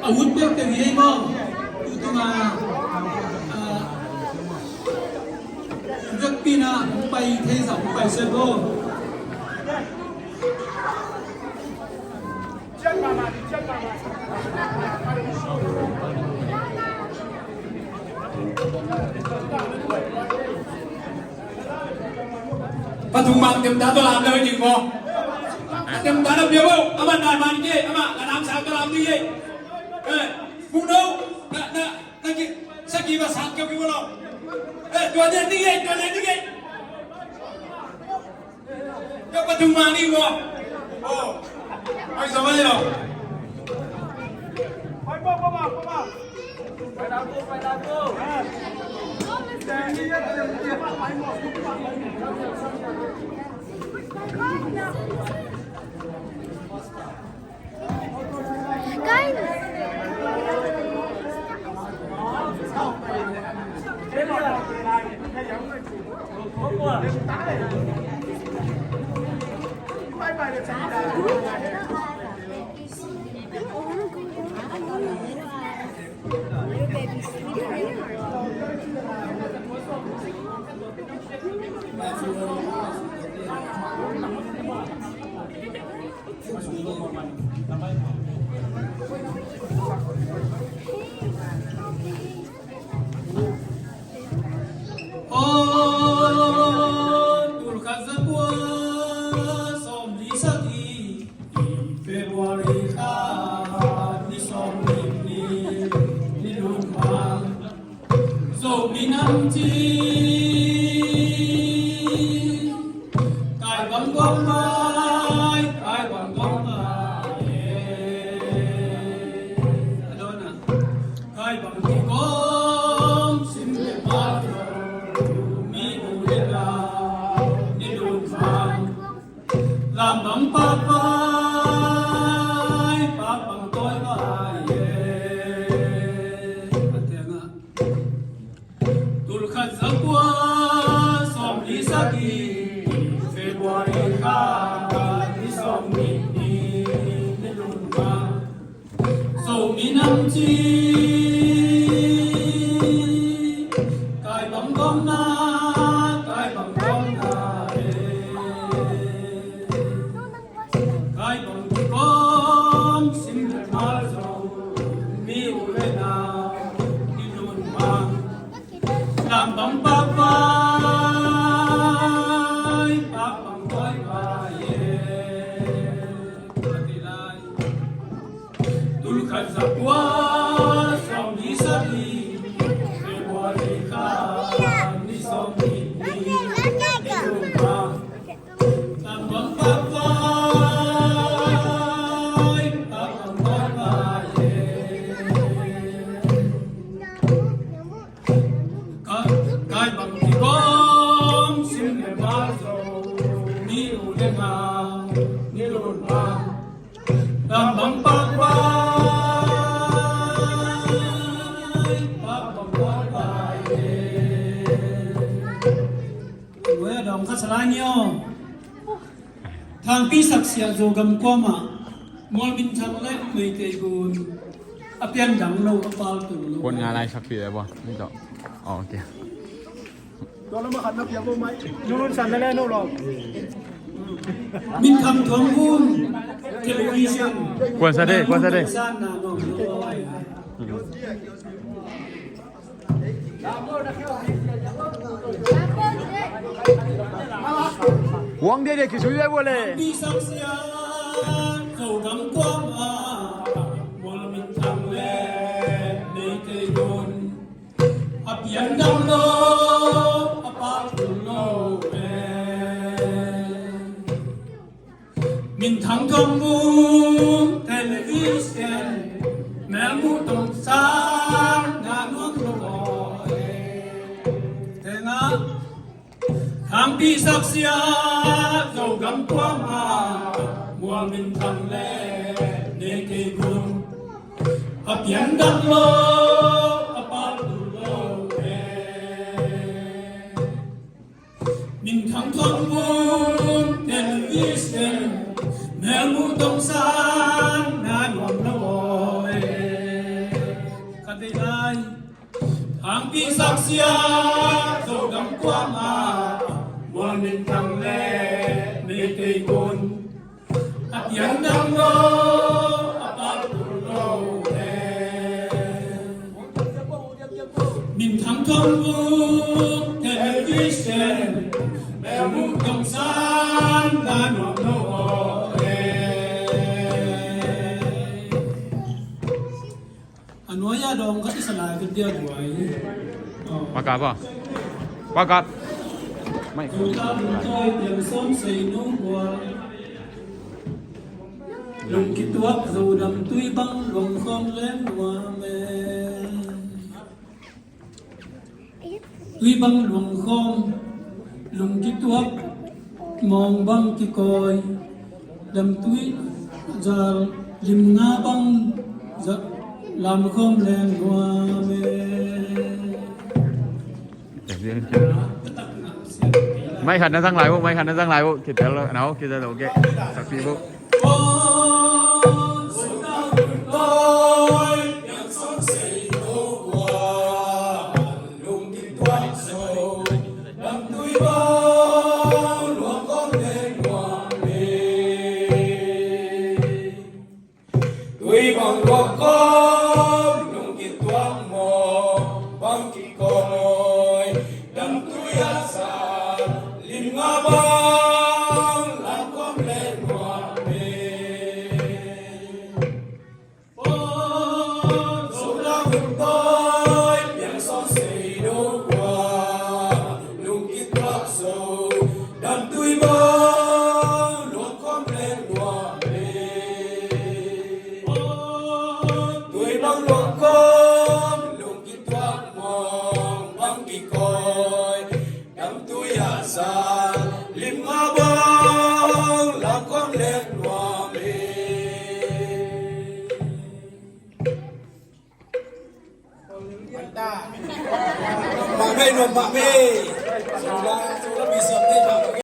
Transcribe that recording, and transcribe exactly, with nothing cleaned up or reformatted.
Ut peuhpeuh hi ei maw? Tutung a, ah, vekpi-in ah hong pai thei zah hong pai sek maw? Pathum Mang temta tawh lam le ding maw? Temta na pia maw? Amah nai man kei, amah la nam sa tawh lam ding ei. Eh, Mukno, na, na, na ki, sa ki ba sa keu ki maw lo? Eh, tua den ding ei, tua den ding ei. Ka pathum Mang ni maw? Oh. Ai, sa mai lo. Aw, tul khat za kua sawmli sagih, February kha ni sawmnih ni, ni dum bang. Zomi nam ci, kai bang gawm lai, kai bang gawm lai, eh. A dawn ah, kai bang kigawm sim le pau, mi u le nau, ni dum bang. Lam bang pak vai, pak bang tawi vai, eh. A teng ah, tul khat za kua sawmli sagih, February kha ni sawmnih ni, ni dum bang. Zomi nam ci, kai bang gawm na, kai bang gawm na, eh. Kai bang kigawm sim le pau, mi u le nau, ni dum bang. Lam bang pak vai, pak bang tawi vai, eh. Tul khat za kua sawmli sagih, February kha ni sawmnih ni, ni dum bang. Lam bang pak vai, pak bang tawi vai, eh. Ka, kai bang kigawm sim le pau, mi u le nau, ni dum bang. Lam bang pak vai, pak bang tawi vai, eh. Tua a dawng khat sa lai ni aw. Thangpi saksia Zogam kuamah, Mual Min Thang le Meitei gun, a pian dang lo, a pal tul lo. Kuan nga lai sakpi le bua ni tawh. Oh, okay. Nun san le nu lo. Min Thang Thuam Vum, television. Kuan sa de, kuan sa de. Huang dia dia kisui dia boleh. Pi saksia Zogam kuamah, Mual Min Thang le Meitei gun, a pian dang lo, a pal tul lo, eh. Min Thang Thuam Vum, television, melmuh tong sang na nuam lo, eh. Tengah, thangpi saksia Zogam kuamah, Mual Min Thang le Meitei gun, a pian dang lo, a pal tul lo, eh. Min Thang Thuam Vum, television, melmuh tong sang na nuam lo, eh. Saksia Zogam kuamah, Mual Minthang le Meitei kun, a piang dang lo, a pal tul lo le. Minthang Thongbuk Television, Melmu Kongsan, na nuam lo le. A nuai-a dawng khat i sa lai khat dia duai. Pakap ah. Pakap. Mai. Zodam tawi piang sawm sei no kua. Lungkituak Zodam tui bang luang khawm leng nuam e. Tui bang luang khawm, lungkituak mawng bang kikawi, damtui zal lim nga bang za lam khawm leng nuam e. Mai khat na zang lai uh, mai khat na zang lai uh, kitel lo, nau, kitel lo, okay. Sakpi uh. Tui bang luak khawm, lungkituak mawng bang kikawi, damtui a zal lim nga bang lam khawm leng nuam e. Zodam tawi piang sawm sei no kua, lungkituak Zo damtui bang luang khawm leng nuam e. Tui bang luang khawm, lungkituak mawng bang kikawi, damtui a zal lim nga bang lam khawm leng nuam e. Mah mei, nuam mah mei. Sula, sula, bisa mei, mah mei.